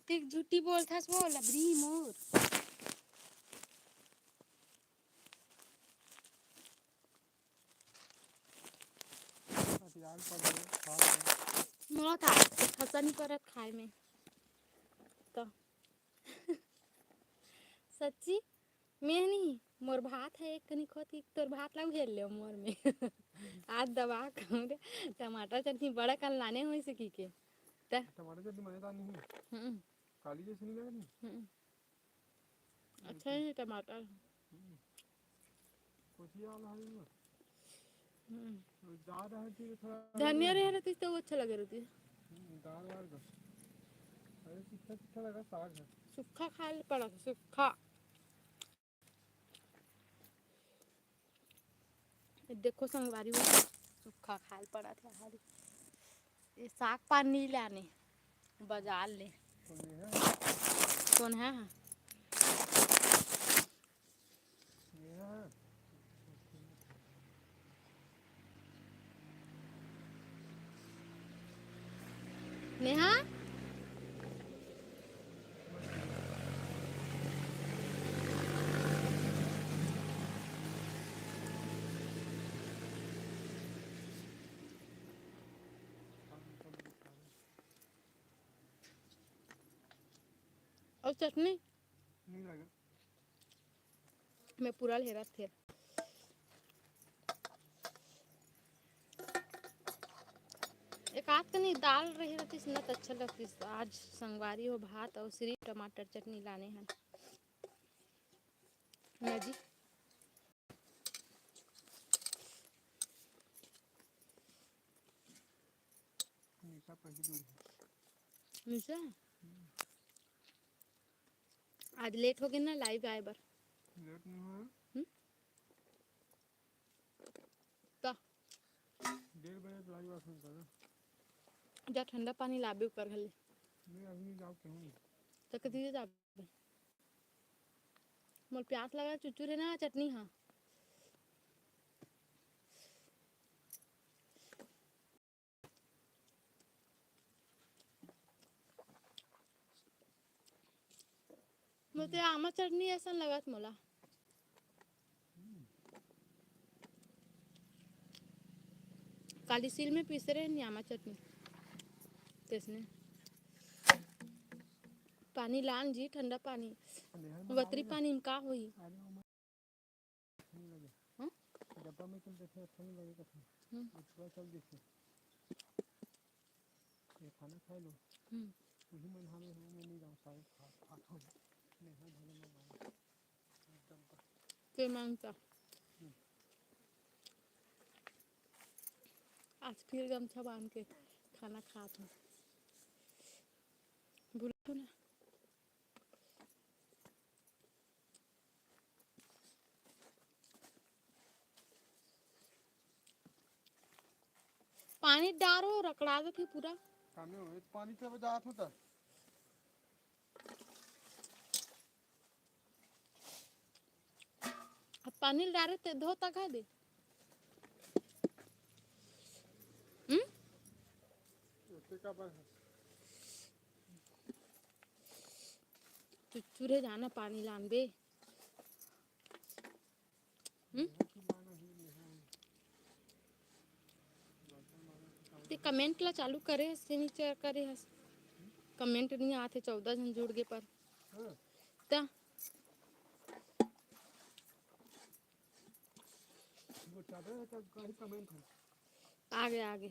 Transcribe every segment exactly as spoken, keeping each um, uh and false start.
अतेक झूठी बोलथस वो लबरी मोर। अतियार पड़ गए, खा गए। मोला तो खसा नहीं परत खाए में। तो सच्ची, मैं नहीं, मोर भात है एक कनी खोत, एक तोर भात ला उहेल ले मोर में। आज दबा कहूँ रे, टमाटर चटनी बड़ा कन लाने होई से की के। त टमाटर चटनी मैंने तो नहीं है। हम्म। काली जैसे नहीं लग रही? हम्म। अच्छा है टमाटर। हम्म। कोशिया वाला है ये। हम्म। ज्यादा है कि थोड़ा धनिया रहे रहती तो वो अच्छा लगे रहती। हम्म, दाल वाल का। अरे सूखा सूखा लगा, साग है। सूखा खा ले पड़ा, सूखा। देखो संगवारी हो, सूखा खाल पड़ा था हारी। ये साग पान नहीं लाने, बाजार ले। कौन है? कौन है? ये है। नेहा, अउ चटनी? नहीं लगा। मैं पूरा हेरत थे। एक आध कनी दाल रही रहतीस न त अच्छा लगतीस। आज संगवारी हो भात अउ सिर्फ टमाटर चटनी लाने हन। ना जी। निशा पहली दूर है। निशा? हम्म। आज लेट हो गए ना लाइव आए बर। लेट नहीं हुआ। हम्म? तो डेढ़ बजे लाइव आ सकता ना। जा ठंडा पानी लाबे ऊपर घले। नहीं, अभी नहीं जाओ कहूँ। तो कभी जाबे? मोर प्यास लगा, चुचुर है ना चटनी, हाँ। मोते आमा चटनी ऐसा लगत मोला। काली सील में पीसे रहे नी आमा चटनी। तैसने पानी लान जी, ठंडा पानी। वतरी पानी में का होई? अच्छा नहीं लगे। हाँ? डब्बा में तुम देखे, अच्छा नहीं लगे कथन। हम्म। थोड़ा चल देखे। ये खाना खा लो। हम्म। वही मन हाल हो, मैं नहीं जाऊँ, सारे खा, खा तो मैं हाँ भले मैं मांग। एकदम का। ते मांगता। हम्म। आज फिर गमछा बांध के खाना खात हूँ। भूल ना। पानी डारो, रकड़ा जाथे पूरा। कामे हो, पानी के बजात होता। अब पानी डारे ते धो तक है दे। हम्म? चुचुरे जाना पानी लान बे। हम्म? ते कमेंट ला चालू करे हस, नहीं चा-, करे हस। कमेंट नहीं आते, चौदह जन जुड़ गए पर। हाँ। ता? वो चादर है, तब कहीं कमेंट है। आगे, आगे।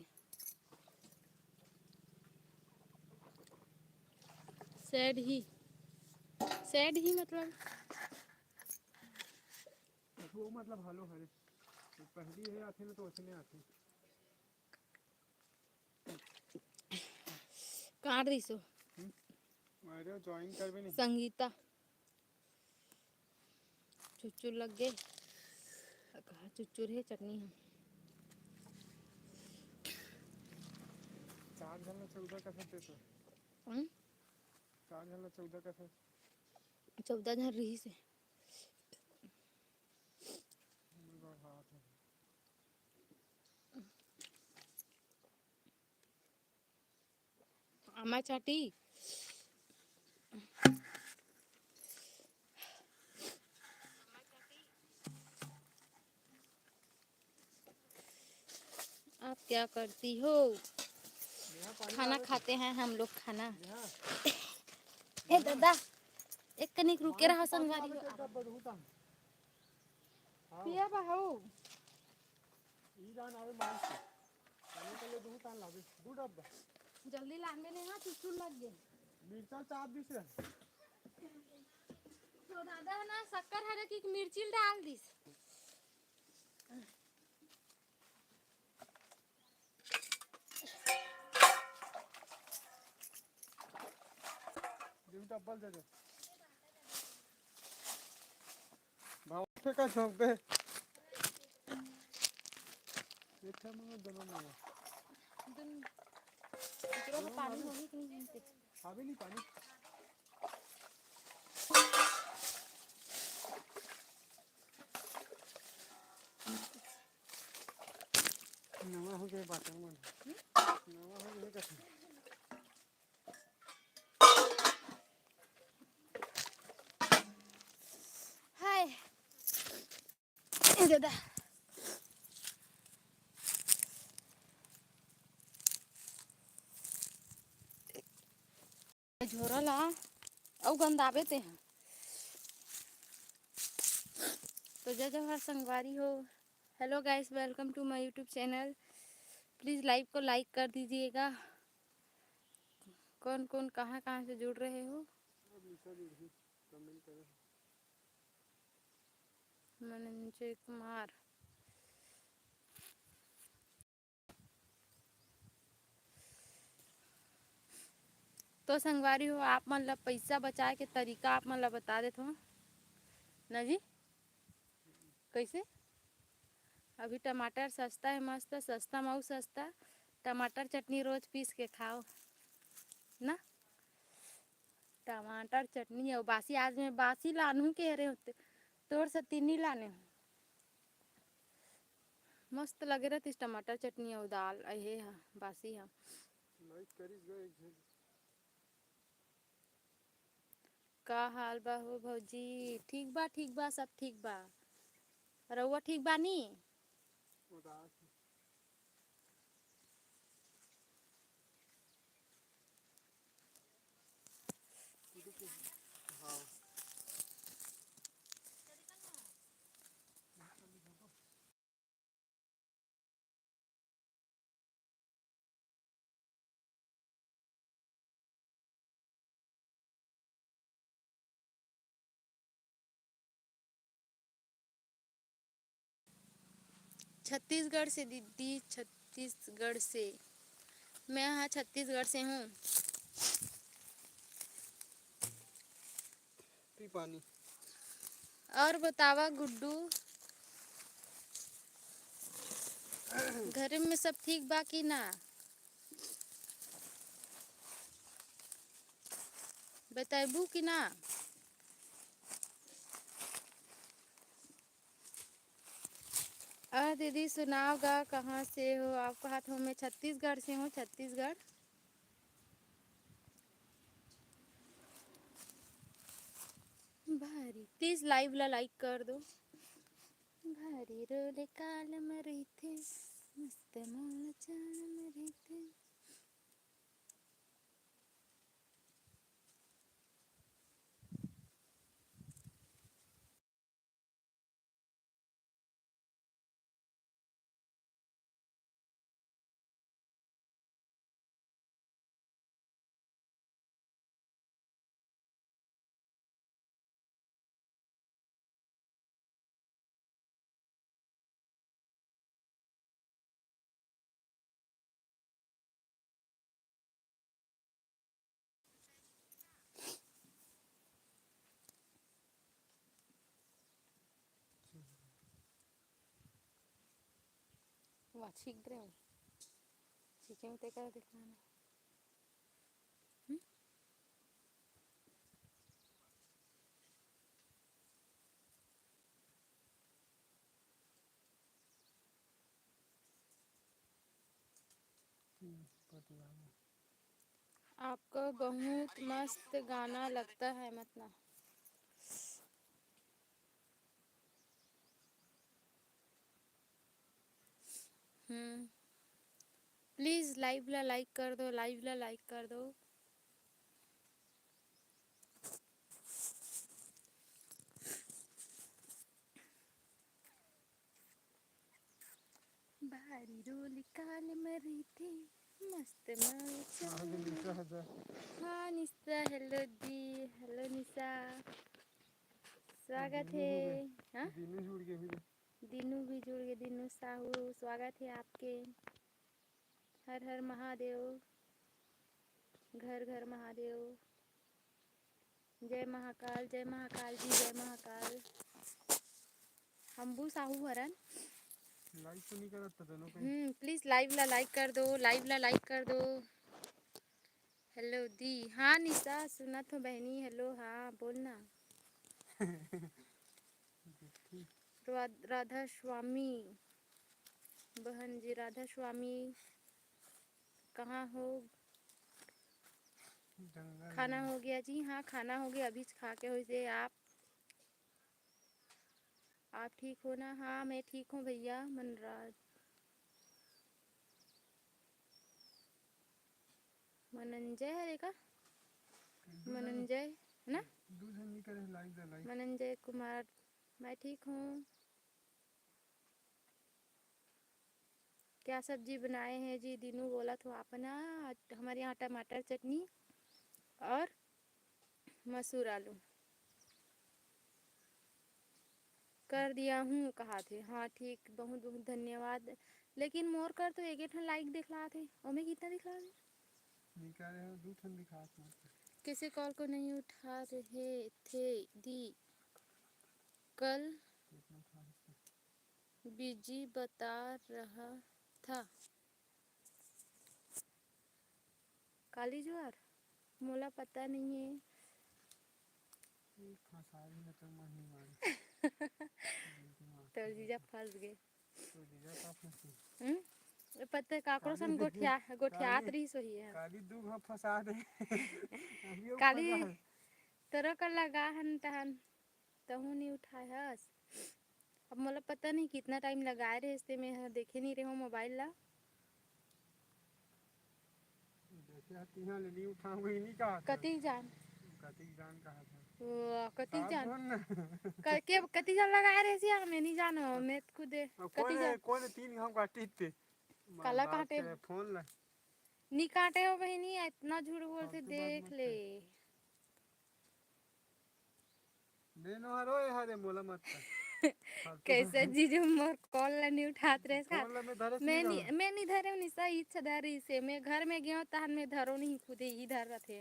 सैड ही, सैड ही मतलब वो मतलब हेलो हरे। तो पहली है आथे ना तो वैसे नहीं आथे। काट दिसो। हम्म? अरे ज्वाइन कर भी नहीं। संगीता। चुचुर लग गए। कहाँ चुचुर है चटनी हम। चार झन ला चौदह का था तो। हम्म? चार झन ला चौदह का था। चौदह झन रही से। आमा चाटी। आप क्या करती हो? खाना खाते हैं हम लोग, खाना। ए दादा, एक कनिक रुके रहा संगवारी हो। पिया बा हो। जल्दी लान में नहीं, हाँ, चुचुल लग गए। मिर्चा चाप दिस है। तो दादा ना शक्कर हरे की मिर्ची डाल दिस। डब्बल दे दे। भाव पे का झोंक दे। एक ठे मंगा, दोनों मंगा। दोनों। इकरो में पानी होही कि नहीं जानते? अभी नहीं पानी। नवा हो गए बाटन मन। नवा हो गए कथी? हाय। ए दादा। झोरा ला अउ गंदाबे ते ह। तो जय जोहार संगवारी हो। Hello guys, welcome to my YouTube channel. Please live को like कर दीजिएगा। कौन कौन कहाँ कहाँ से जुड़ रहे हो? मनंजय कुमार। तो संगवारी हो, आप मन ला पैसा बचाए के तरीका आप मन ला बता देत हो ना जी। कैसे? अभी टमाटर सस्ता है, मस्त सस्ता, मऊ सस्ता। टमाटर चटनी रोज पीस के खाओ ना। टमाटर चटनी अउ बासी, आज मैं बासी लानहूँ के हरे होते, तोर से तीनी लाने हूँ। मस्त लगे रहतिस टमाटर चटनी अउ दाल, अहे हा, बासी हा। लाइक करिस गा एक झन। का हाल बा हो भौजी? ठीक बा, ठीक बा, सब ठीक बा। रउआ ठीक बानी? उदास। हाँ। छत्तीसगढ़ से दीदी, छत्तीसगढ़ से। मैं हा छत्तीसगढ़ से हूँ। पी पानी। और बतावा गुड्डू, घर में सब ठीक बा कि ना? बताबू कि ना? अ दीदी सुनाव गा, कहाँ से हो? आप कहा था मैं छत्तीसगढ़ से हूँ, छत्तीसगढ़। भारी प्लीज लाइव ला लाइक कर दो। भारी रोले काल में रहिथे, मस्त मौला चाल में रहिथे। वाह, छीक दे रहे हो। छीके में तेकर दिखाना। हम्म? हम्म, पति बाबू। आपको बहुत मस्त गाना लगता है, मत ना। हम्म। Please live ला like कर दो, live ला like कर दो। भारी रोल काल मरी थे, मस्त मौसम। हाँ निशा, hello दी, hello निशा, स्वागत है। हाँ, दीनू जुड़ गे, दीनू भी जुड़ गे। दीनू साहू, स्वागत है आपके। हर हर महादेव, घर घर महादेव। जय महाकाल, जय महाकाल जी, जय महाकाल। हम बू साहू हरन। Live तो नहीं करत था दोनों को। हम्म, please live ला like कर दो, live ला like कर दो। Hello दी, हाँ निशा, सुनत हो बहनी, hello, हाँ बोलना। राधा स्वामी बहन जी, राधा स्वामी, कहाँ हो? खाना हो गया जी? हाँ, खाना हो गया, अभी खा के होइसे। आप, आप ठीक हो ना? हाँ, मैं ठीक हूँ भैया। मनराज, मनंजय हरे का? मनंजय है ना? मनंजय कुमार, मैं ठीक हूँ। क्या सब्जी बनाए हैं जी? दीनू बोला तो आप ना, हमारे यहाँ टमाटर चटनी और मसूर आलू। कर दिया हूँ कहा थे। हाँ ठीक, बहुत बहुत धन्यवाद। लेकिन मोर कर तो एक ठन like दिखला थे, ओमे कितना दिखला थे? निकाले हो दू ठन दिखा। कैसे कॉल को नहीं उठा रहे थे दी? कल बिजी बता रहा था। काली जुआर, मोला पता नहीं है। तोर जीजा फंस गए। हम्म? पता काकरो सन गोठिया गोठियात रही सोही है। काली दू घा फंसा दे। काली तोरो कर लगा हन तहन। तहूँ नहीं उठाए हस। अब मोला पता नहीं कितना टाइम लगाए रहे, इससे मैं ह देखे नहीं रहे मोबाइल ला। जैसे हर तिहां ले नहीं उठाऊंगा, ही नहीं कहा था। कतिक जान? कतिक जान कहा था। वो, कतिक जान? बोल ना। क-, के, कतिक जान लगाए रहे सिया, मैं नहीं जानो, मैं खुदे। कतिक जान? कौन है, तीन घाव काटी थे? काला काटे? फोन ला। नहीं काटे हो बहनी, इतना झूठ बोलते, देख ले। बेनो हरो ए हरे मोला मत कर। कैसे जीजू मोर कॉल ला नहीं उठात रहे का? मैं नहीं, मैं नहीं धरे निशा, इच्छा धरी से। मैं घर में गयो तहन मैं धरो नहीं, खुदे ही धर रहे थे।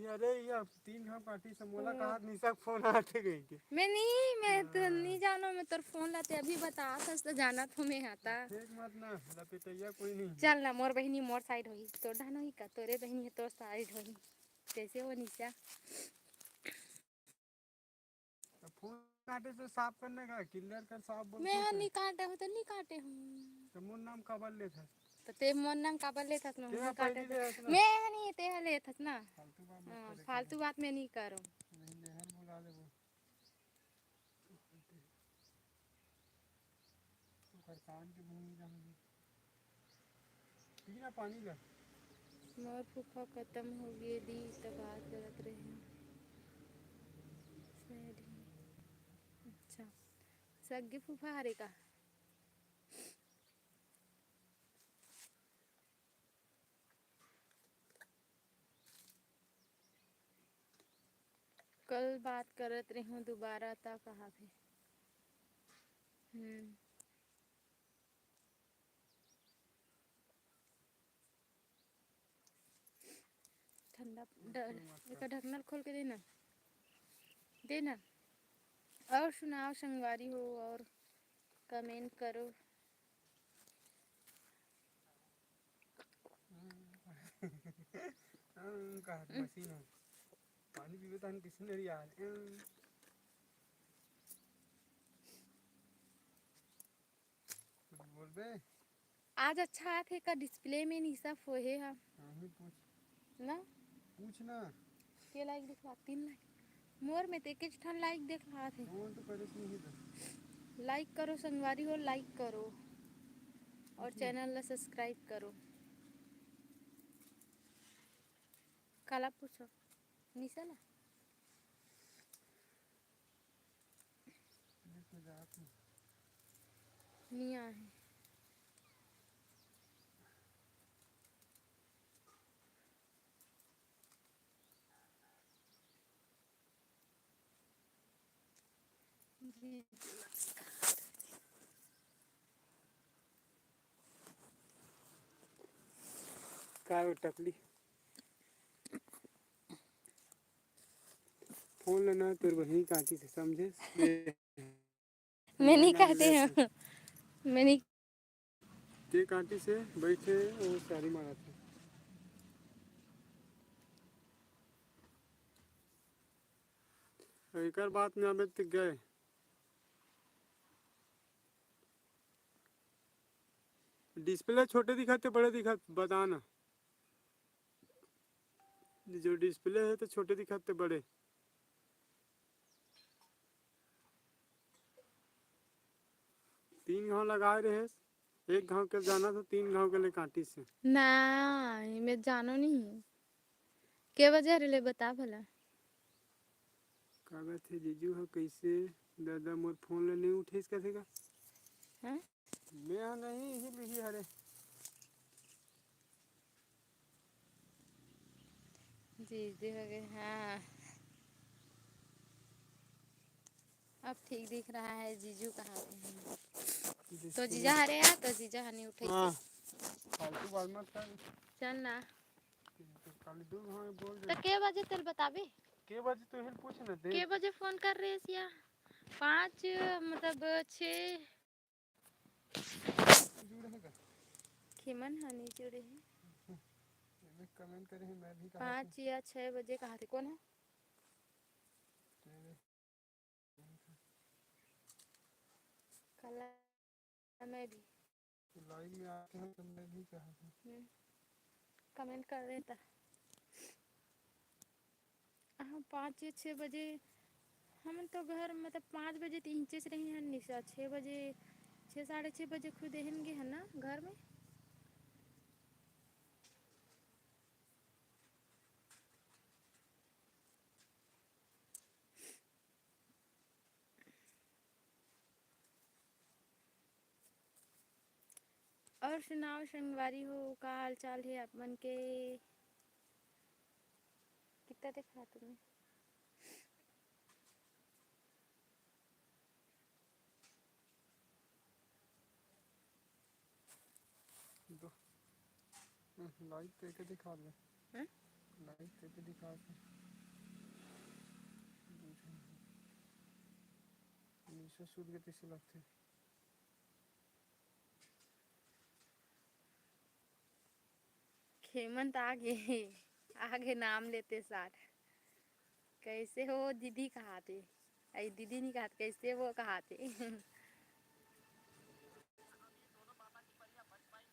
अरे यार, तीन घाव काटी से मोला कहा निशा फोन आते गई के। मैं नहीं, मैं तो नहीं जानो, मैं तोर फोन लाते अभी बता था तो जाना तो मैं आता। ठीक मत ना, लपेटैया कोई नहीं। चल ना, मोर बहनी मोर साइड होई, तोर डान होई का, तोरे बहनी है तोर साइड होई। कैसे हो निशा? फोन काटे से साफ करने का, क्लियर कर साफ बोल। मैं नहीं काटे हूँ तो नहीं काटे हूँ। तो मोर नाम काबर लेत हस? तो ते मोर नाम काबर लेत हस ना? मैं नहीं, ते लेत हस ना। फालतू बात मत करे। फालतू बात मैं नहीं करूँ। नहीं, नेहर बुला लेबो। ओकर कान के भूमि जान दे। पीना पानी ला। मोर फूफा खत्म हो गए दी, त बात करत रहे। अच्छा, सगे फूफा हरे का? कल बात करत रेहेंव दुबारा, त कहाथे। हम्म। ठंडा, एकर ढकना खोल के देना, देना। और सुनाओ संगवारी हो, और comment करो। हम्म, का मशीन है। पानी पीबे तहन किसी ने यार। कुछ बोलबे? आज अच्छा आथे का display में निशा फोहे हा। नहीं पूछ। ना? पूछ ना। के like दिखला? तीन like। मोर में ते किच ठन like दिखला थे। फोन तो करे से नहीं था। Like करो संगवारी हो, like करो और channel ला subscribe करो। काला पूछो, निशा ला? नहीं आए। का हो टकली? फोन लेना तोर बहिनी काटी से, समझे? मैं नहीं काटे हूँ। मैं नहीं। के काटी से बैठे, वो सारी मारा थे। एकर बात में अबे तक गए। डिस्प्ले छोटे दिखत हे, बड़े दिखत, बता ना। जो डिस्प्ले हे तो छोटे दिखत हे, बड़े। तीन घाव लगाए रहे, एक घाव के जाना तो तीन घाव के ले काटी से। ना, मैं जानो नहीं। के बजे हरे ले बता भला। का बात हे जीजू ह, कैसे दादा मोर फोन ले नहीं उठेस कथे का? हाँ? मैं ह नहीं, ही लिही हरे। जीजू हो गए, हाँ। अब ठीक दिख रहा है, जीजू कहा थे हम। तो जीजा हरे यार, तो जीजा हनी उठे हाँ। फालतू बात मत कर। चल ना। खाली दू घाव बोल दे। तो के बजे तेल बताबे? के बजे तू हिल पूछ ना दे। के बजे फोन कर रहे सिया? पाँच, मतलब छः। जुड़े हे का? खेमन हा नहीं जुड़े हे। एमे कमेंट करे हे, मैं भी कहा पाँच या छः बजे कहा थे, कौन है? तेरे काला मैं भी। तो लाइव में आते हैं तो मैं भी कहा था। हम्म। कमेंट कर देता। हाँ, पाँच या छः बजे, हमन तो घर, मतलब, पाँच बजे तो इहिंचेच रही हन निशा, छः बजे, छः, साढ़े छः बजे खुद एहन गे हन ना घर में। और सुनाओ संगवारी हो, का हाल चाल हे आप मन के? कितना देखा तुम्हें? दो। हम्म, लाइव पे के दिखा दे। हैं? लाइव पे के दिखा दे। निशा सूट के तैसे लगथे। खेमंत आगे, आगे नाम लेते सार। कैसे हो दीदी कहाथे? अई दीदी नहीं कहाथे, कैसे वो कहाथे?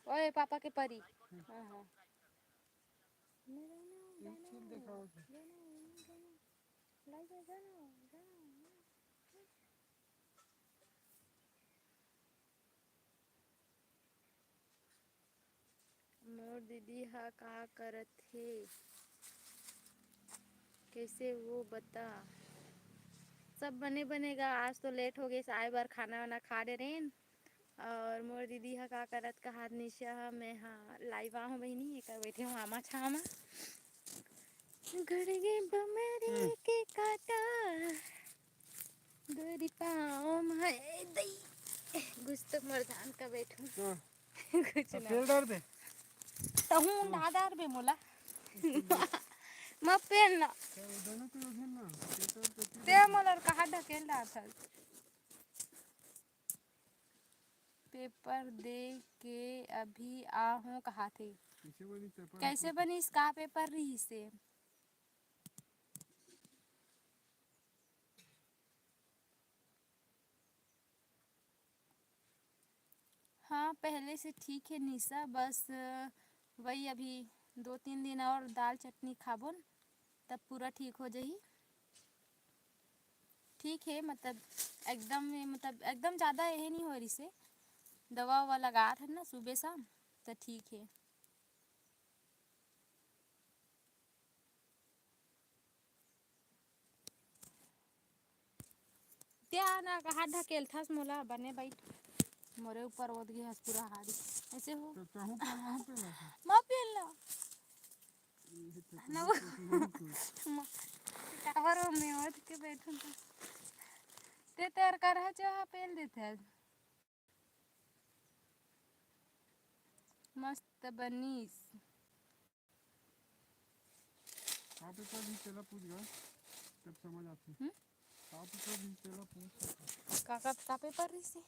ओए पापा के परी। हाँ, हाँ। एक चीज दिखाओ। मोर दीदी हा का करत हे, कैसे वो बता। सब बने बने गा, आज तो लेट हो गइस आए बर, खाना वाना खा डरेन। और मोर दीदी हा का करत कहात निशा हा, मैं हा लाइव आहूँ बहिनी, एकर बैठे हूँ आमा छामा। गड़ गे बमरी हम्म। के काटा, गोरी पाँव म है दई। गुस्सा मरदान का बैठू। हाँ। कुछ तो ना। पेल डार दे। तहूँ हाँ। ना डार बे मोला। मैं पेल ना। क्या वो दोनों को उधर ना, पेल डार दे। ते मोला कहा ढकेल रहा था। पेपर दे के अभी आहूँ कहाथे। कैसे बनिस पेपर? कैसे बनिस, का पेपर रहिस हे? हाँ, पहले से ठीक हे निशा, बस, अ, वही अभी दो तीन दिन और दाल चटनी खाबोन, तब पूरा ठीक हो जाही। ठीक हे, मतलब एकदम, मतलब एकदम ज़्यादा यही नहीं हो रही से, दवा ववा लगा रहे ना सुबह शाम, तो ठीक हे। त्या ना कहा ढकेलथस मोला, बने बइठ। मोरे ऊपर ओद गे हस पूरा हारी। ऐसे हो। तो चाहूं पेल, वहूं पेल है। मत पेल ना। ये तो ना वो। म-, काबर हो, मैं ओद के बैठूं तो। ते तेर कर है जो हा पेल देथे। मस्त बनीस। का पेपर भी तेला पूछ गा, तब समझ आथे। हम्म? का पेपर भी तेला पूछ सकथे। का, का, का पेपर रहिसे?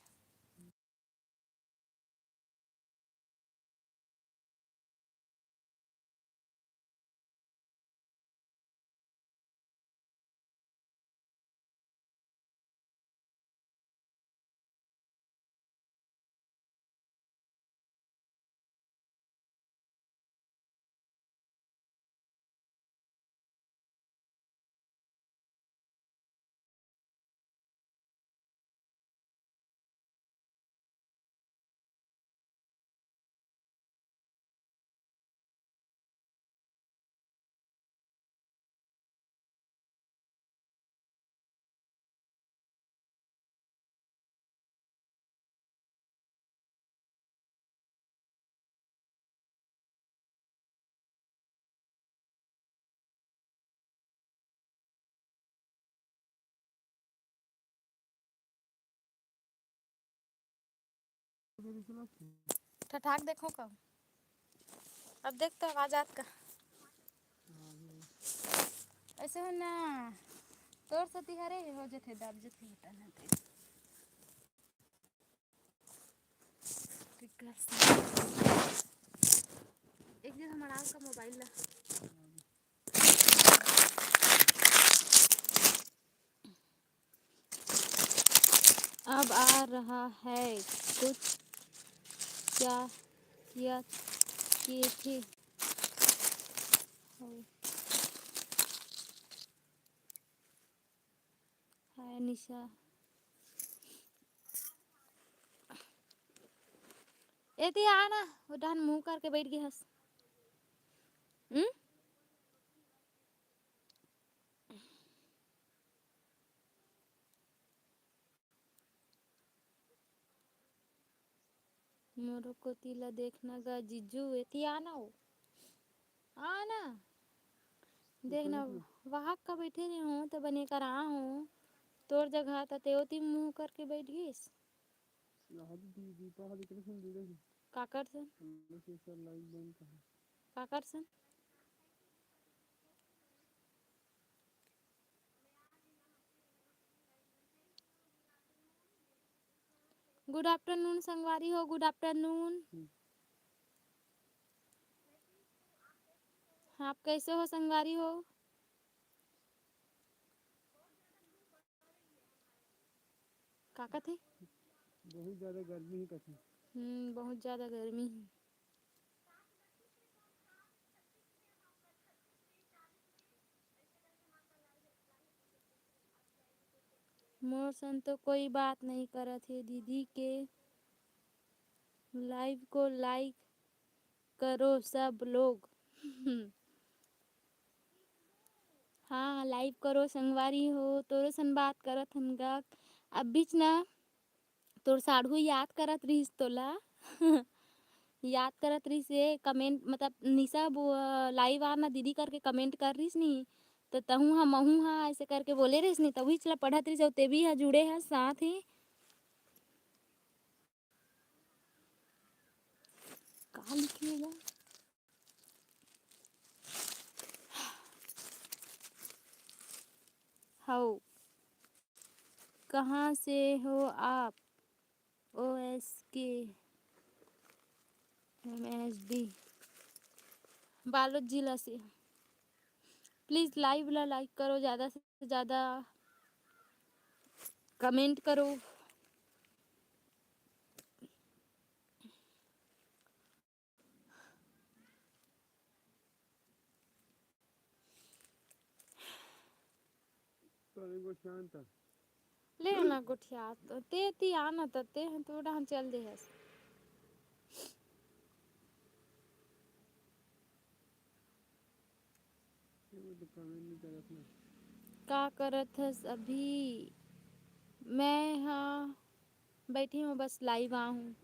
ठठाक देखो का। अब देख तो आवाज आत का। ऐसे हो ना, तोर सती हरे हो जथे, दब जथे, हटा ना दे। एक दिन हम अड़ाव का मोबाइल ला। अब आ रहा है कुछ, क्या किया किए थे? हाय निशा, एती आ ना, वो डहन मुंह करके बैठ गए हस। हम्म? मोरो कोती ला देखना गा जीजू, एती आना हो। आना। देखना, वहां का बैठे रहे हो तो बने कर आ हो। तोर जगह त तेओ ती मुंह करके बैठ गईस। यहाँ तो दी-, दीपा हरी कृष्ण जुड़े हैं। काकर से? हम लोग के सर लाइव बंद कहा। काकर से? Good afternoon संगवारी हो, good afternoon। हम्म। आप कैसे हो संगवारी हो? का कथे? बहुत ज्यादा गर्मी ही कथे। हम्म, बहुत ज्यादा गर्मी ही। मोर सन तो कोई बात नहीं करत हे दीदी के live को like करो सब लोग। हाँ, live करो संगवारी हो, तोरो सन बात करत हन गा। अब बीच ना तोर साढ़ू याद करत रहिस तोला। याद करत रहिस हे, comment, मतलब, निशा बो-, live आना दीदी करके comment कर रहिस नी, त तहूँ हा, महूँ हा, ऐसे करके बोले रहिस नी, त उहीच ला पढ़त रहिस, अउ ते भी हा जुड़े हा साथ ही। का लिखे हे गा? हव। कहाँ से हो आप? ओ एस के एम एस डी, बालोद जिला से। Please live ला like करो, ज़्यादा से ज़्यादा comment करो। तोरे गोठियान त। ले ना गोठिया, त ते ती आना त ते ह तो डहन चल दे हस। ये तो comment नहीं करत ना। का करत हस अभी? मैं हा बैठी हूँ, बस live आ हूँ,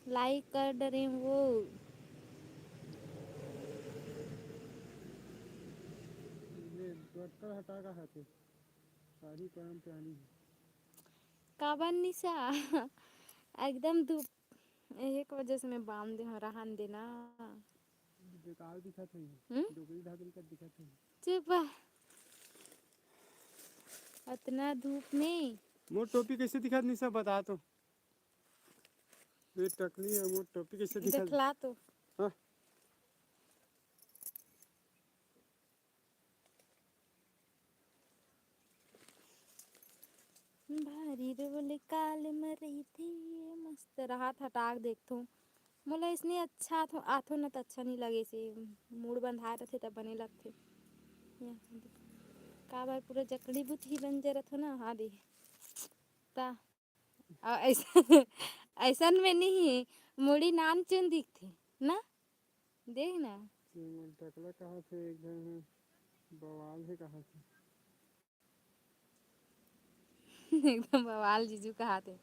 like कर डरे वो। ये डटकर हटा का हाथे, सारी परम प्यारी है। काबर निशा? एकदम धूप, एक वजह से मैं बांध दे हूँ, रहन देना। बेकार दिखत है, हम्म? डोकरी ढाकरी का दिखत है। चुप बा। अतना धूप में। मोर टोपी कैसे दिखत निशा, बता तो। ये टकली है, मोर टोपी कैसे दिखत? दिखला तो। हाँ। भारी रोले काल म रहिथे, मस्त राहत हटाक देखथों। मोला इसने अच्छा आथो, आथो न त अच्छा नहीं लगे से, मूड़ बंधाए रथे त बने लगथे। या, काबर पूरा जकड़ी बुतही बन जरत हो ना, हाँ दे। ता, अउ ऐसा, ऐसन में नहीं, मुड़ी नान चुन दिखथे ना, देख ना। ये मोर टकला कहा थे, एक झन है, बवाल है कहा थे। एकदम बवाल जीजू कहाथे।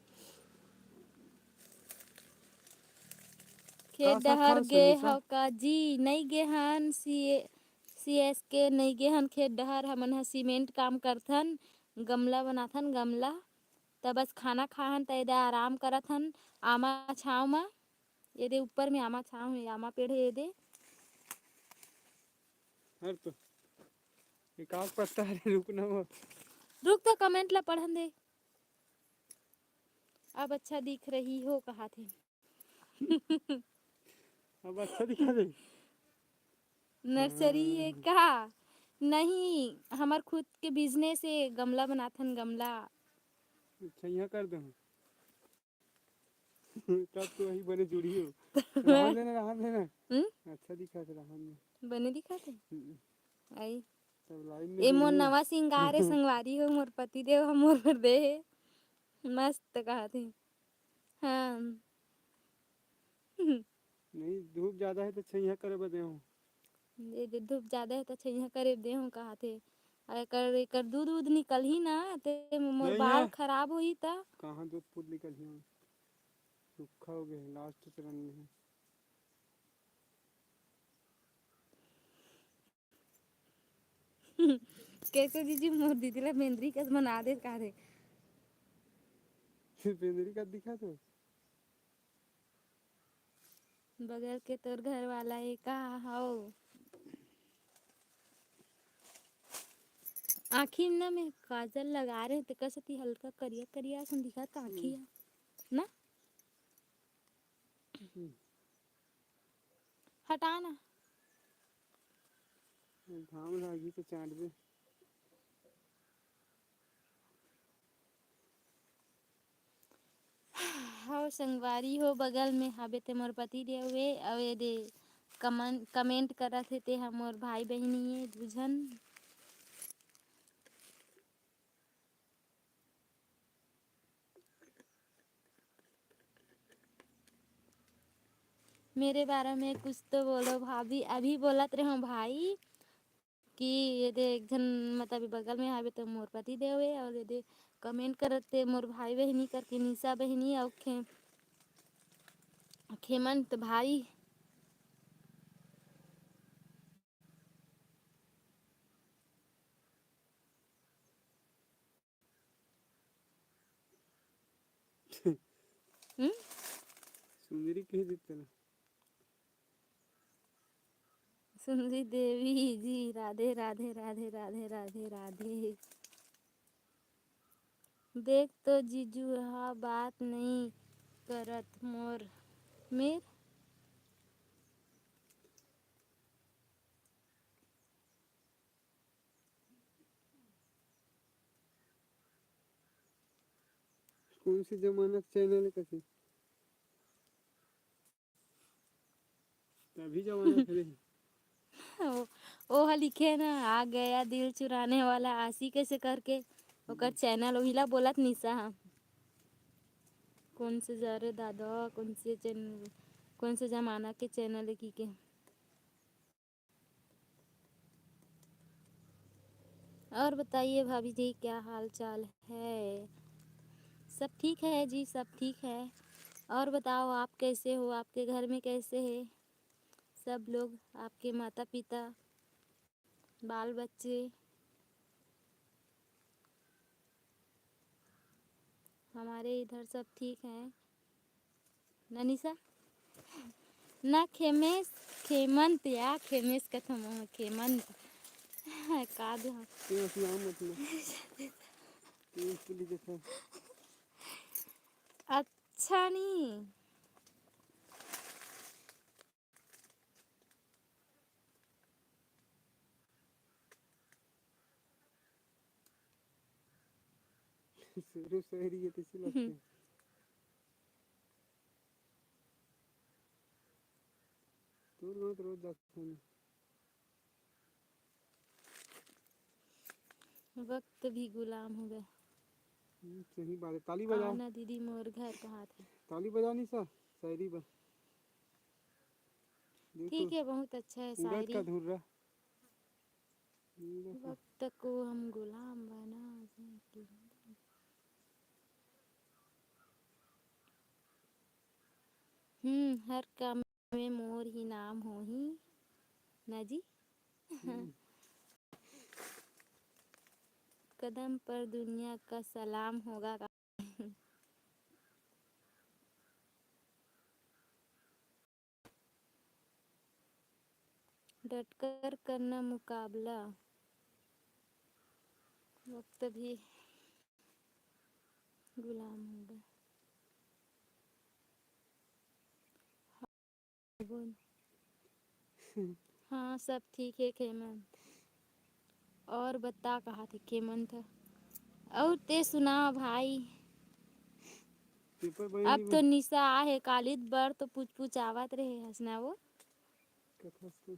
खेत का डहर खास गे हमेशा? हव का जी? नई गे हन, सी, सीएसके नई गे हन खेत डहर। हमन ह सीमेंट काम करथन, गमला बनाथन, गमला। त बस खाना खाहन, त एदे आराम करत हन आमा छाँव म। एदे ऊपर में आमा छाँव हे, आमा पेड़ हे एदे। हर तो एक आध पत्ता हरे, रुक ना वो। रुक तो, comment ला पढ़न दे। अब अच्छा दिख रही हो, कहा थे। अब अच्छा दिखा दे। नर्सरी ये हाँ। का? नहीं, हमार खुद के business हे, गमला बनाथन, गमला। अच्छा, यहाँ कर दे। तब तो वही बने जुड़ी हो। रहन देना, रहन देना। हम्म? अच्छा दिखा थे, रहन दे। बने दिखा थे? हम्म। आई। तब line में ए मोर जुड़ी हो। नवा सिंगार हे, संगवारी हो, मोर पति देव ह मोर बर दे हे। मस्त कहा थे। हाँ। नहीं, धूप ज्यादा है तो छैया करे बर दे हूँ। ये दे, धूप ज्यादा है तो छैया करे दे हूँ कहा थे। अउ एकर, एकर दूध वूध निकलही ना, ते मोर नहीं बाल है। खराब होही त। कहाँ दूध पूध निकलही? सूखा हो गया है, last चरण में है। कैसे जीजी, मोर दीदी ला बेंदरी कस बना दे का रे? बेंदरी का दिखा तो। बगल के तोर घर वाला हे का? हव। आँखी में ना मैं काजल लगा रहे, तेकर सेती हल्का करिया करिया असन दिखत आँखी हम्म। ह। ना? हम्म। हटा ना। घाम लागही तो चाटबे। हव संगवारी हो, बगल में हाबे ते मोर पति देव हे, अउ ये दे कमन-, comment करत हे, ते ह मोर भाई बहिनी हे, दू झन। मेरे बारे में कुछ तो बोलो भाभी, अभी बोलत रहे हो भाई कि ये दे एक झन मतलब बगल में हावे तो मोर पति देव हे, और ये दे comment करत ते मोर भाई बहिनी करके निशा बहिनी और खे-, खेमंत भाई। हम्म? सुंदरी कह देते ना। सुंदरी देवी जी, राधे, राधे, राधे, राधे, राधे, राधे। देख तो जीजू हा बात नई करत मोर मेर। कौन से जमाना के channel हे कथे? तभी जमाना के रही। ओ, ओ ह लिखे ना, आ गया दिल चुराने वाला आशिक ऐसे करके, ओकर हम्म। Channel ओहिला बोलत निशा हा। कौन से जा रे दादा, कौन से channel, कौन से जमाना के channel हे की के? और बताइए भाभी जी, क्या हाल चाल है? सब ठीक है जी, सब ठीक है। और बताओ, आप कैसे हो? आपके घर में कैसे है सब लोग, आपके माता पिता, बाल बच्चे? हमारे इधर सब ठीक है। ना निशा? ना खेमेश, खेमंत या खेमेश कथम, खेमंत। का दे हम? तू अपना नाम मत ले। तू इसके लिए देखा। अच्छा नहीं। शुरू से ही ये तो इसी लगते हैं। तू रोज, रोज जाता है। वक्त भी गुलाम हो गया। हम्म, सही बात है। ताली बजा। आना दीदी मोर घर कहाँ थे? ताली बजा नहीं सर, शायरी बा। देख ठीक तो, है, बहुत अच्छा है सूरज शायरी। का धुर्रा। हम्म, देखो। वक्त को हम गुलाम बना। हम्म, हर काम में मोर ही नाम होही ना जी। हम्म। कदम पर दुनिया का सलाम होगा का? डटकर करना मुकाबला, वक्त भी गुलाम होगा। बोल। हाँ, सब ठीक है खेमंत। और बता, कहा थे खेमंत? और ते सुना भाई? पेपर बने अब नहीं तो बन- निशा आहे, कालिद बर तो पूछ पूछ आवत रहे हस ना वो। कथस तो।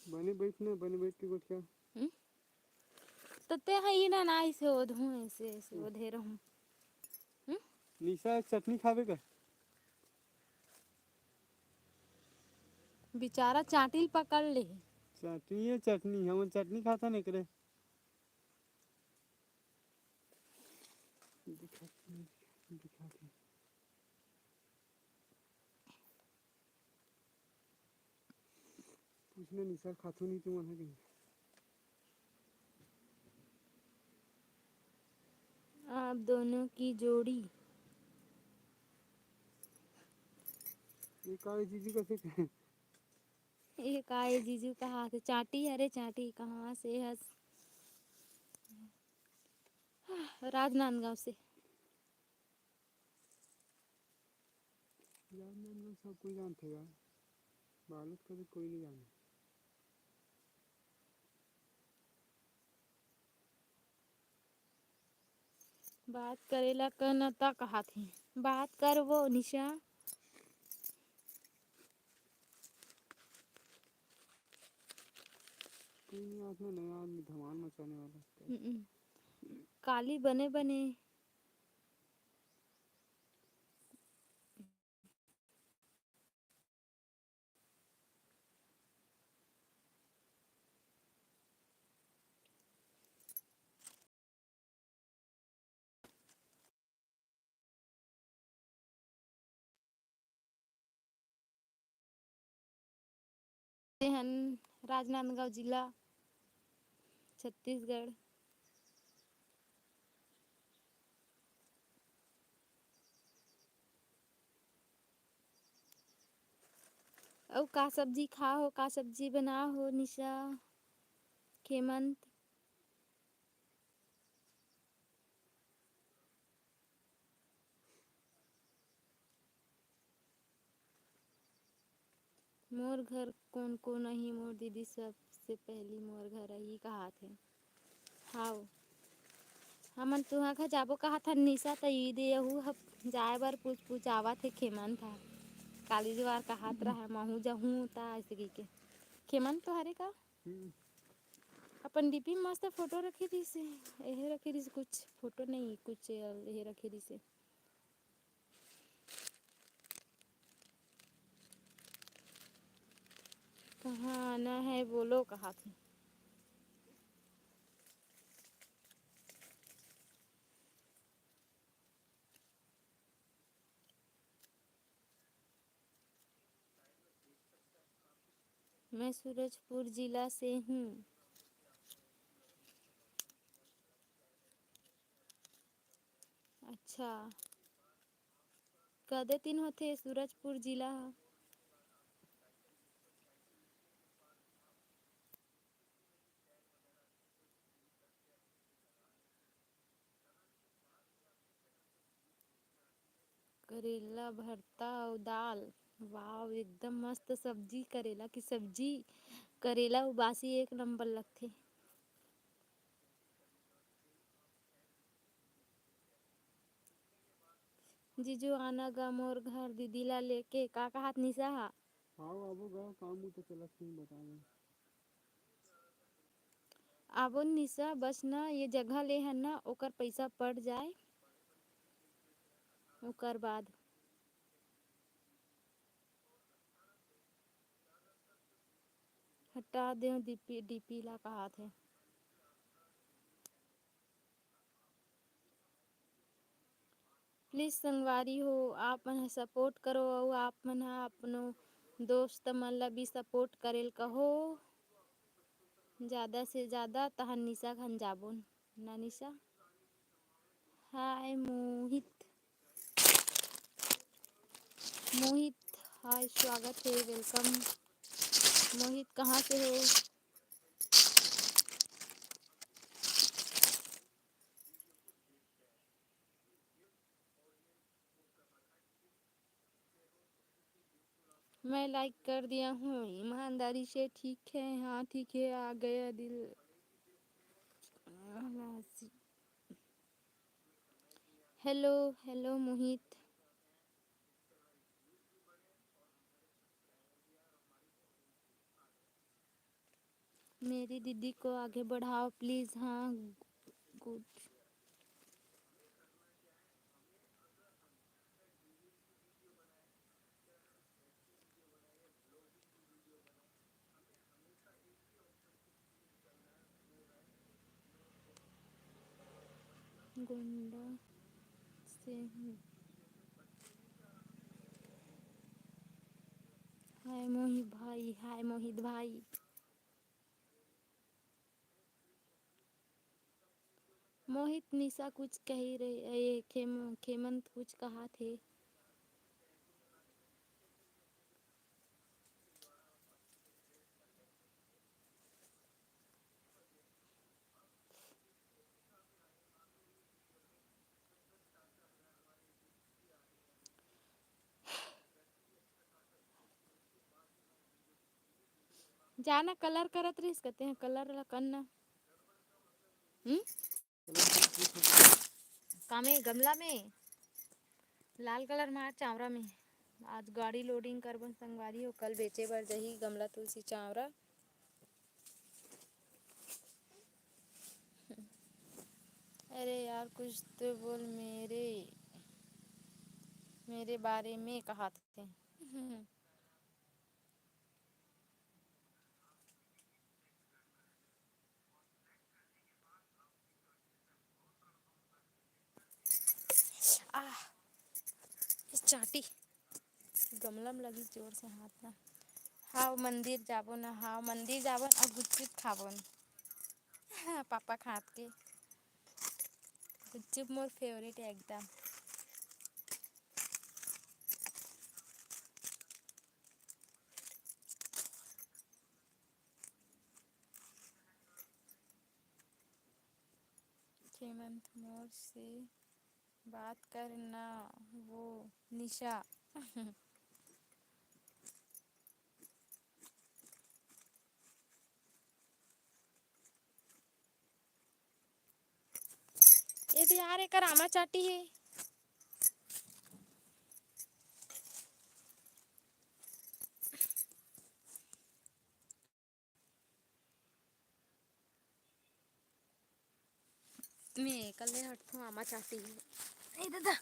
बने बैठ ना, बने बैठ के गोठिया। हम्म? तो ते ह ई ना, ना ऐसे ओधूं, ऐसे, ऐसे हम्म। ओधे रहूं। हम्म? निशा, चटनी खाबे का? बेचारा चांटी ल पकड़ ले। चटनी है, चटनी, हम चटनी खाता नहीं करे। दिखा, दिखा के। पूछने निशा खाथू नहीं तुम वहाँ कहीं। आप दोनों की जोड़ी। ये का है जीजू, कैसे कहे? ये का है जीजू, कहा थे चांटी? अरे चांटी कहाँ से हस? राजनांदगांव से। राजनांदगांव सब कोई जानते यार, बालत का भी कोई नहीं जाने। बात करेला कहना ता कहा थे, बात करबो निशा। कोई नहीं, आज ना नया आदमी धमाल मचाने वाला है। हम्म। काली बने बने। हन राजनांदगांव जिला, छत्तीसगढ़। अउ का सब्जी खा हो, का सब्जी बना हो निशा, खेमंत? मोर घर कोन कोन आही, मोर दीदी सबसे पहली मोर घर आही कहाथे। हाव, हमन तुहा घर जाबो कहाथन निशा, त ईद यहू ह जाए बर पूछ पूछ आवत हे खेमंत ह। काली जुवार कहात रहा, महू जहूँ त ऐसे कहिके। खेमंत तो हरे का? हम्म। अपन डीपी मस्त फोटो रखे रहिसे। एहे रखे रहिसे, कुछ फोटो नहीं, कुछ एहे रखे रहिसे। कहाँ आना है बोलो, कहा थे। मैं सूरजपुर जिला से हूँ। अच्छा, कदे दिन होथे सूरजपुर जिला ह? करेला भरता अउ दाल। वाव, एकदम मस्त सब्जी, करेला की सब्जी। करेला उबासी एक नंबर लगथे। जीजू आना गा मोर घर दीदी ला लेके, का कहात निशा हा? हाव, आबो गा, काम उता चलत हे, बता दे। आबो निशा, बस ना ये जगह ले हन ना, ओकर पैसा पड़ जाए, ओकर बाद हटा देव डीपी, डीपी ला कहात हे। प्लीज संगवारी हो, आप मन ह सपोर्ट करो अउ आप मन ह अपनो दोस्त मन ला भी सपोर्ट करेल कहो, ज्यादा से ज्यादा। तहन निशा खन जाबो ना निशा। हाय मोहित, मोहित, हाय, स्वागत है, वेलकम। मोहित, कहाँ से हो? मैं लाइक कर दिया हूँ ईमानदारी से। ठीक है, हाँ ठीक है, आ गया दिल। हेलो, हेलो मोहित। मेरी दीदी को आगे बढ़ाओ प्लीज। हाँ, गुड। गोंडा से हूँ। हाय मोहित भाई, हाय मोहित भाई। मोहित, निशा कुछ कही रही, ये खेम-, खेमंत कुछ कहात हे। जाना कलर करत रहिस, कहते हैं कलर ला करना। हम्म? कामे गमला में लाल कलर मार चावरा में। आज गाड़ी लोडिंग करबन संगवारी हो, कल बेचे बर जही गमला तुलसी चावरा। अरे यार, कुछ तो बोल मेरे, मेरे बारे में कहा थे। आह, ये चाटी गमला में लगी जोर से हाथ ना। हाव मंदिर जाबो ना, हाव मंदिर जाबो ना, अउ गुपचुप खाबो ना। हाँ, पापा खात के गुपचुप मोर फेवरेट है एकदम। खेमंत मोर से बात कर ना वो निशा। ये दे यार, एकर आमा चाटी हे। मैं कल्ले हटथों, आमा चाहती है। ए दादा,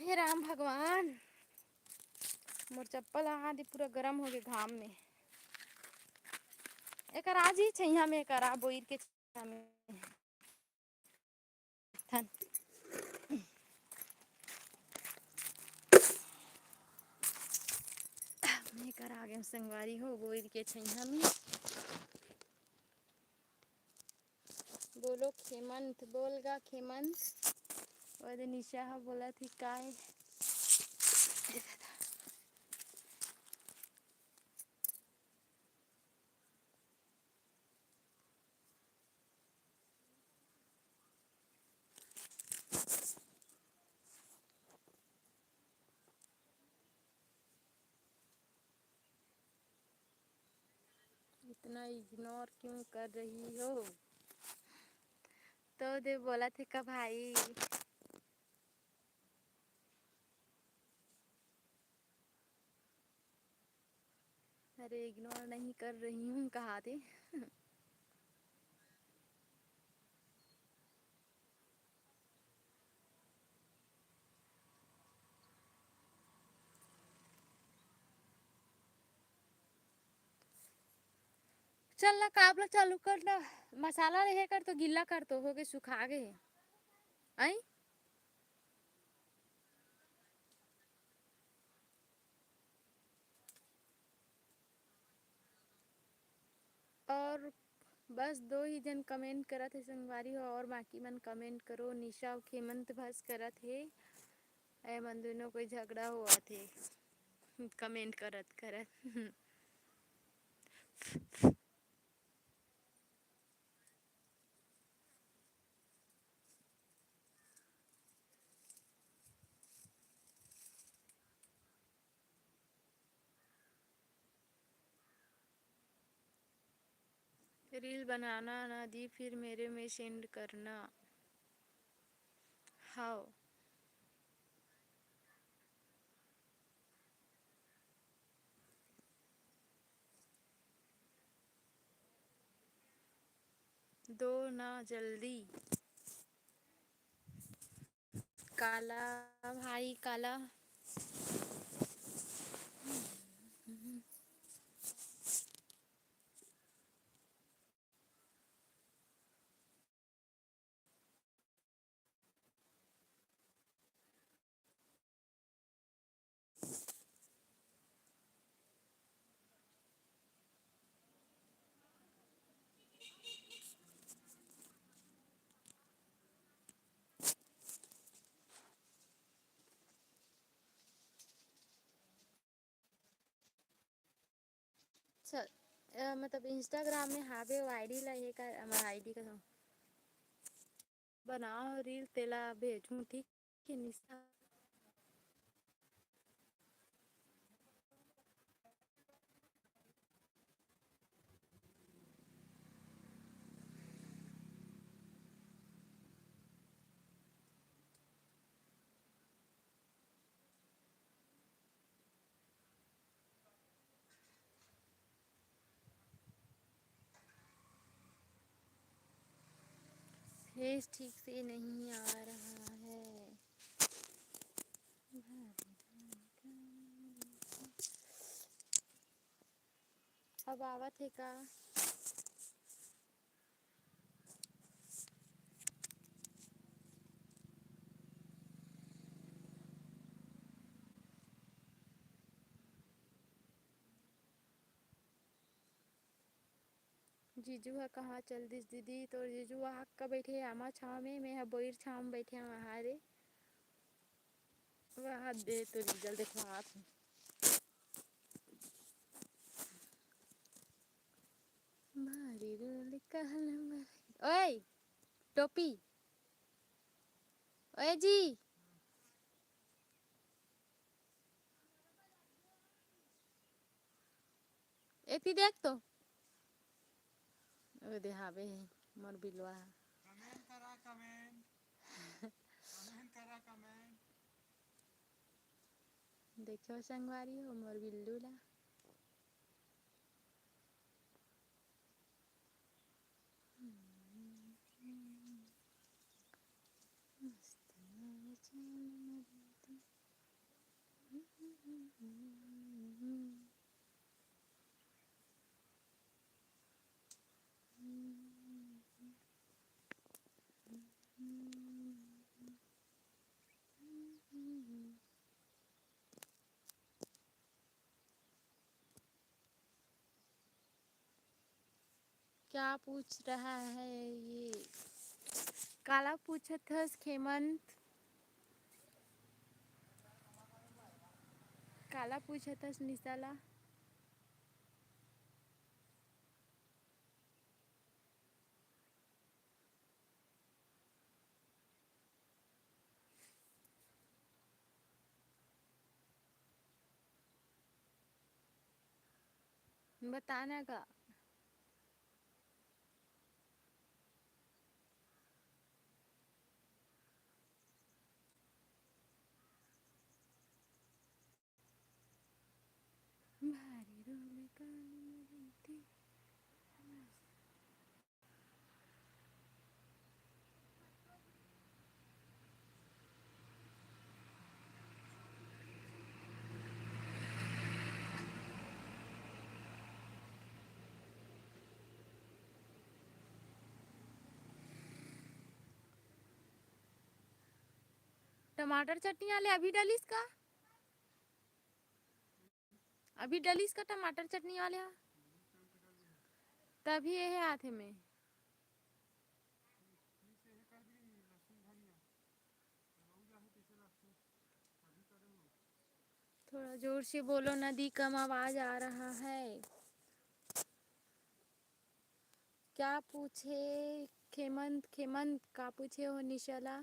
हे राम भगवान, मोर चप्पल आहा दे पूरा गरम हो गए घाम में। एकर आज ही छैया में, एकर आ बोइर के छैया में। थन। मैं कर आ गए संगवारी हो बोइर के छैया में। बोलो खेमंत, बोल गा खेमंत। ओदे निशा ह बोला थी काय? इतना इग्नोर क्यों कर रही हो? तो दे बोला थे का भाई। अरे इग्नोर नहीं कर रही हूँ कहा थे। चल ना काबला चालू कर ना। मसाला रहे कर तो गिल्ला कर तो हो गए सुखा गए। आई और बस दो ही जन कमेंट करत हे संगवारी हो, और बाकी मन कमेंट करो। निशा अउ खेमंत भस करत हे, ए मन दोनों कोई झगड़ा होवत हे कमेंट करत करत। रील बनाना ना दी, फिर मेरे में सेंड करना। हाव। दो ना जल्दी। काला भाई काला। अच्छा, अ, मतलब Instagram में हावे वो आईडी ला, ये का हमारा आईडी का बनाओ रील तेला भेजूं, ठीक है निशा। फेस ठीक से नहीं आ रहा है। अब आवत हे का? जीजू ह कहाँ चल दिस दीदी? तोर जीजू वहाँ का बैठे आमा छाव में, मैं ह बोइर छाव में बैठे हूँ। हाँ रे, वहाँ दे तो रील देखो हाथ में। मारी रोल कहल मर-, ओए टोपी, ओए जी, एती देख तो। ओ दे हावे मोर बिलवा। कमेंट करा, कमेंट। कमेंट करा, कमेंट। देखो संगवारी हो मोर बिल्लू ला। क्या पूछ रहा है ये? काला पूछत हस खेमंत? काला पूछत हस निशा ला? बताना का? भारी रोले कान में रहती। टमाटर चटनी वाले अभी डालिस का? अभी डलिस का टमाटर चटनी वाले हा? तभी ये आथे में। थोड़ा जोर से बोलो ना दी, कम आवाज आ रहा है। क्या पूछे खेमंत? खेमंत का पूछे हो निशा ला?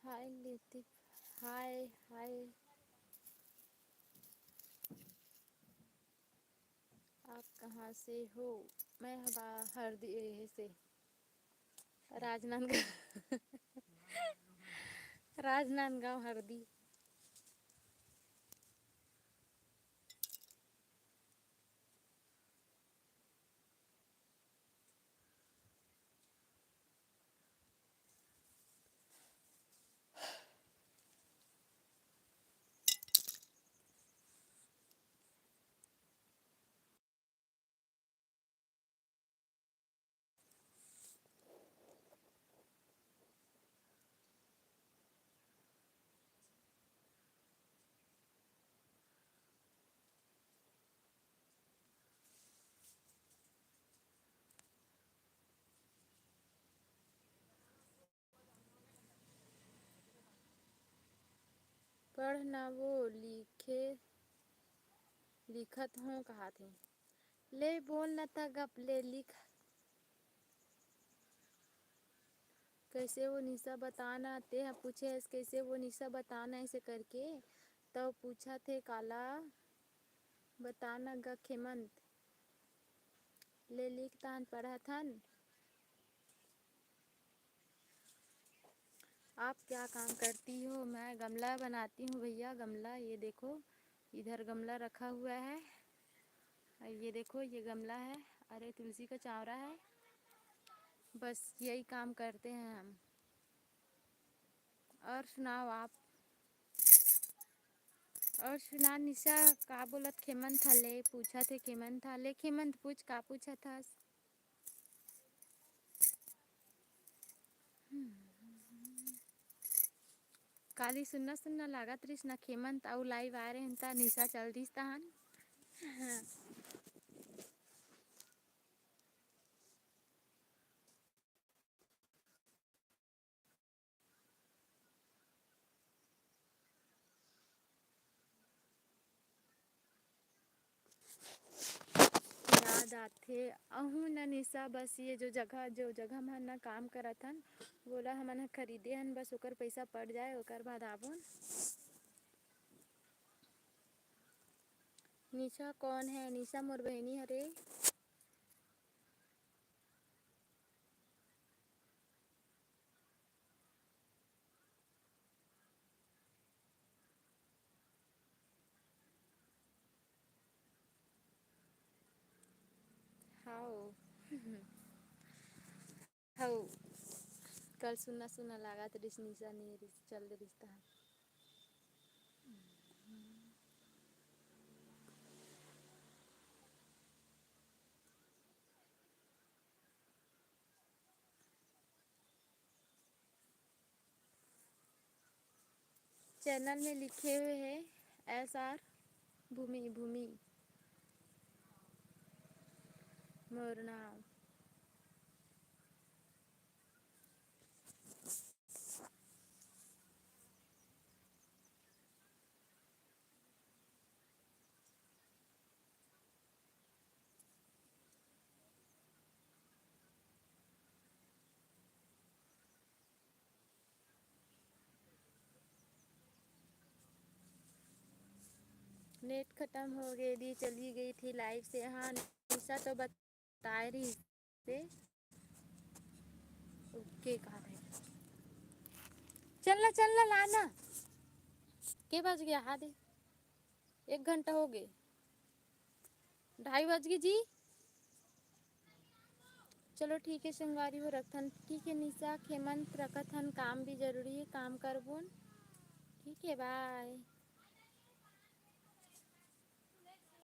हाय लेतिफ, हाय, हाय। आप कहाँ से हो? मैं हवा-, हरदी, ए, से, राजनांदगांव। राजनांदगांव हरदी। पढ़ ना वो लिखे, लिखत हों कहाथे। ले बोल न त गप ले लिख। कैसे वो निशा बताना, तेहा पूछे हस, कैसे वो निशा बताना ऐसे करके, तब पूछा थे काला बताना ग खेमंत। ले लिख तान पढ़त हन। आप क्या काम करती हो? मैं गमला बनाती हूँ भैया, गमला। ये देखो, इधर गमला रखा हुआ है। और ये देखो, ये गमला है। अरे, तुलसी का चावरा है। बस यही काम करते हैं हम। और सुनाओ आप। और सुना निशा, का बोलत खेमंत हा ले, पूछा थे खेमंत हा ले। खेमंत पूछ, का पूछा था? काली सुन्ना सुन्ना लागत रिस ना खेमंत, अउ live आए रहेन ता निशा चल दिस तहन। राज जाथे। अहू न निशा, बस ये जो जगह, जो जगह म न काम करत हन, वोला हमन ह खरीदे हन, बस ओकर पइसा पड़ जाए, ओकर बाद आबोन। निशा कौन है? निशा मोर बहिनी हरे। हाओ। हऊ, कल सुन्ना सुन्ना लागत रिस, निशा नइ रिस, चल दे रिस तहां। चैनल में लिखे हुए है एस आर भूमि, भूमि मोर नाम। नेट खत्म हो गए दी, चली गई थी लाइव से। हाँ, निशा तो बताए रही से। ओके, कहा था? चल ना, चल ना, लाना। के बज गया? हाँ दे, एक घंटा हो गए, ढाई बज गए जी। चलो ठीक है संगवारी हो, रखथन। ठीक है निशा, खेमंत रखत हन, काम भी जरूरी है, काम करबोन। ठीक है, बाय।